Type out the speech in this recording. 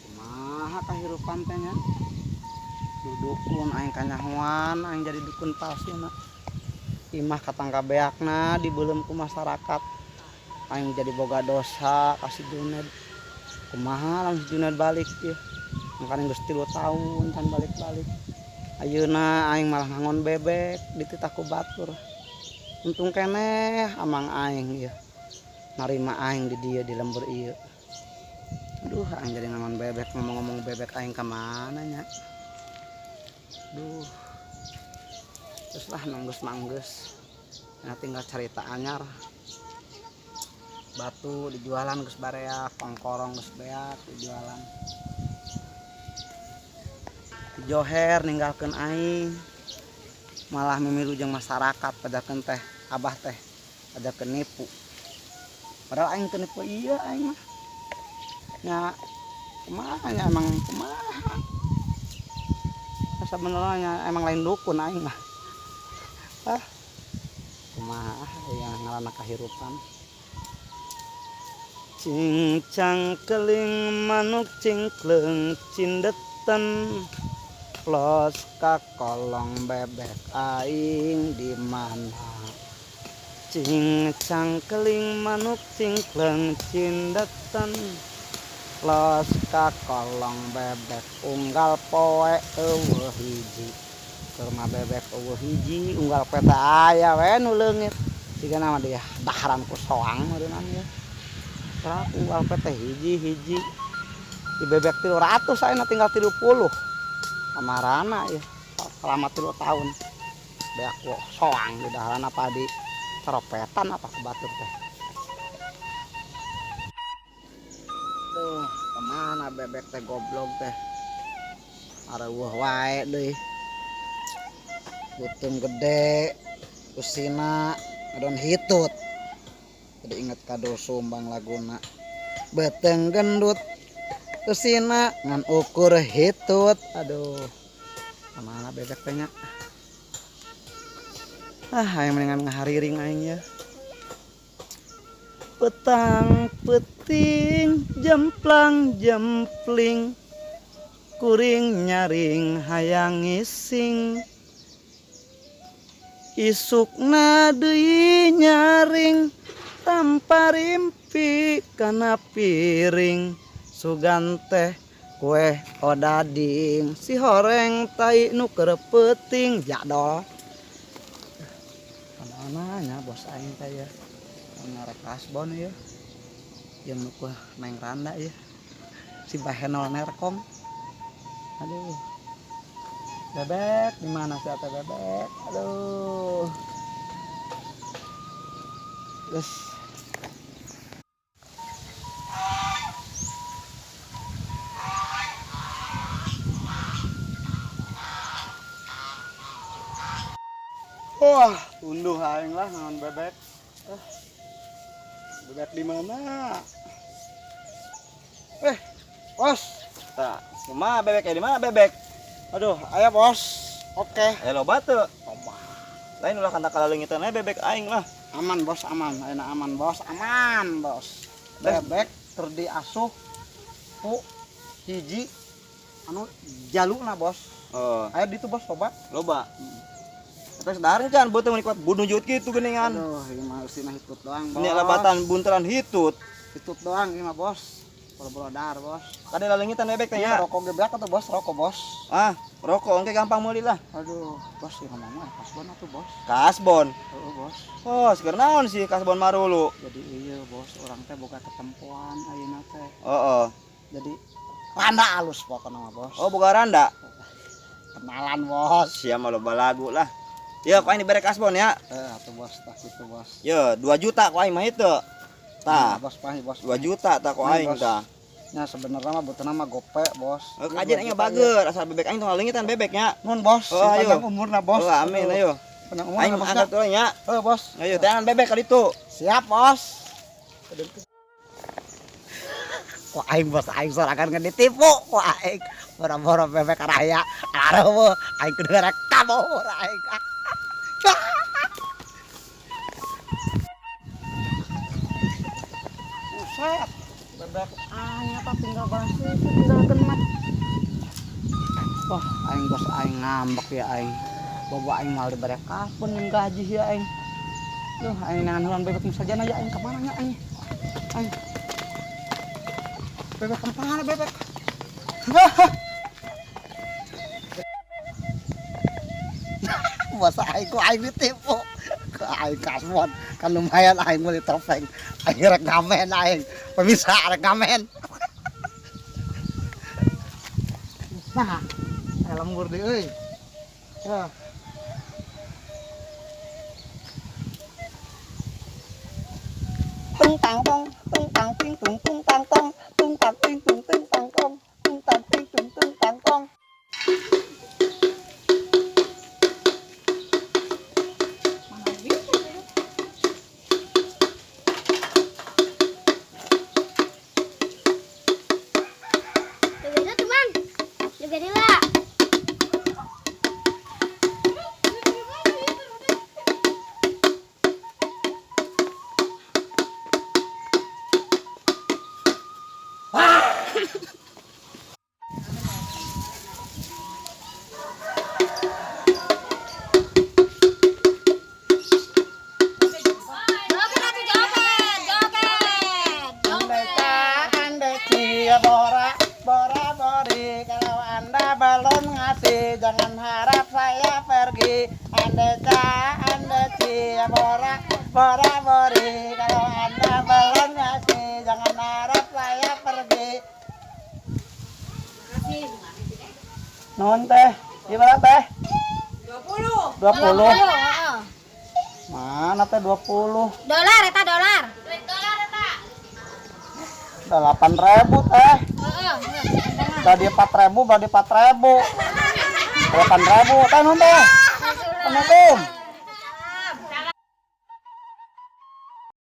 Kumaha kahirupan teh nya? Nu dukun aing kanyahoan aing jadi dukun palsuna. Imah katangka beakna dibeuleum ku masyarakat. Aing jadi boga dosa ka si Juned. Kumaha lamun si Juned balik ieu? Mangkana geus 3 tahun can balik-balik. Ayeuna aing malah ngangon bebek dititah ku batur. Untung keneh amang aing ieu. Narima aing di dieu di lembur ieu. Aduh, aing jadi ngangon bebek, ngomong-ngomong bebek aing ka mana nya? Duh. Terus lah nanggeus manggeus. Nah, tinggal carita anyar. Batu dijualan geus bareak, kongkorong geus beak dijualan. Joher ninggalkeun aing. Malah mimilu jeung masyarakat padakeun teh abah teh padakeun nipu. Padahal aing teu nipu ieu aing mah. Nya kumaha nya emang kumaha. Sabenerna nya emang lain dukun aing mah. Ah. Kumaha yang ngaranna kahirupan. Cincang keling manuk cingkleung cindeten los ka kolong bebek aing di mana. Cincang keling manuk cingkleung cindeten los ka kolong bebek unggal poe eueuh hiji. Keur mah bebek eueuh hiji unggal poe teh aya we nu leungit. Sigana mah dia daharan ku soang meureunnan ieu. Tah unggal poe teh hiji-hiji. Di bebek 300 ayeuna tinggal 30. Kamarana ieu selama 3 tahun. Beak soang di daharan apa di ceropetan apa ke batur teh. Duh, kemana bebek teh goblok teh? Areueuh wae deui. Butung gede, usina ngadon hitut. Jadi inget kado sumbang laguna. Beteng gendut, usina ngan ukur hitut. Aduh, kemana bebek teh nya? Ah, aing mendingan ngahariring aing ya. Petang peting jemplang jempling kuring nyaring hayang ngising isukna deui nyaring tanpa rimpi kana piring sugan teh kue odading si horeng tai nu keur peuting jadol. Kamana nya bos aing teh ya? Ngarek kasbon ya. Jeung nu kuah neng randa ya. Si bahenol nerkom. Aduh. Bebek di mana sih ate bebek? Aduh. Terus wah, tunduh aing lah ngan bebek. Bebek di mana? Bos. Tah, kumaha bebek di mana bebek? Aduh, aya bos. Oke. Aya loba teu? Loba. Lain ulah kana kaleungitan we bebek aing lah. Aman bos, aman. Ayeuna aman bos, aman bos. Bebek keur diasuh ku hiji anu jaluna bos. Oh. Aya ditu bos loba. Loba. Tapi sedarnya kan beuteung menikmat bunuh jut gitu geningan. Aduh, ini mah usina hitut doang, bos. Ini labatan buntelan hitut. Hitut doang ini mah, bos. Boro-boro dar, bos. Kade lalengitan bebek teh nya. Iya, rokok ge beak atuh, bos, rokok, bos. Ah, rokok engke gampang meuli lah. Aduh, bos ieu ngomong mah kasbon atuh, bos. Kasbon. Heeh, bos. Oh, seger naon sih kasbon marulu? Jadi iya, bos, urang teh boga ketempoan ayeuna teh. Heeh. Jadi randa alus pokona mah, bos. Oh, boga randa. Kenalan, bos. Sia mah loba lagu lah. Ya, ku aing dibere kasbon ya. Atuh bos, tah kitu bos. Ya, 2 juta ku aing mah itu. Tah. Nah, bos, pahit, bos. 2 juta tah ku Nah, aing bos. tah. Nya sebenarnya mah butuhna mah gope, bos. Oh, kajian aing bager, asal bebek aing tong leungitan bebeknya. Nun, bos. Oh, ayo. Panjang umurna, bos. Oh, amin, ayo. Panjang umurna, Aing bos. angkat dulu nya. Heuh, bos. Ayo, teangan bebek kali itu. Siap, bos. Ku aing bos, aing sorangan ngan ditipu ku aing. Boro-boro bebek raya. Aduh, aing kudu rek kabur aing. Buset, Bebek aing apa tinggal basi, tinggal genep. Wah, aing bos aing ngambek ya aing. Bawa aing mal dibere kasbon yang gaji ya aing. Duh, aing nangan heula bebek nu sajana ya aing ka mana nya aing. Aing. Bebek ka mana bebek? Masa aing ku aing ditipu. Ku aing kasbon kan lumayan aing meuli topeng. Aing rek ngamen aing. Pemirsa rek ngamen. Nah, lembur deui euy. Ya. Tung tang tong, tung tang ting tung tung tang tong, tung tang ting tung ting tang tong, tung tang ting tung tung tang tong. Juga teman. Juga dila. Andai cia bora bora bori, kalau anda belum ngasih jangan harap saya pergi. Andai andai cia bora bora bori, kalau anda belum ngasih jangan harap saya pergi. Non teh, gimana teh? 20. 20. Mana teh 20? Dolar eta dolar. Duit dolar eta. 8.000 teh. Heeh. Tadi 4.000, berarti 4.000. 8.000 teh non teh.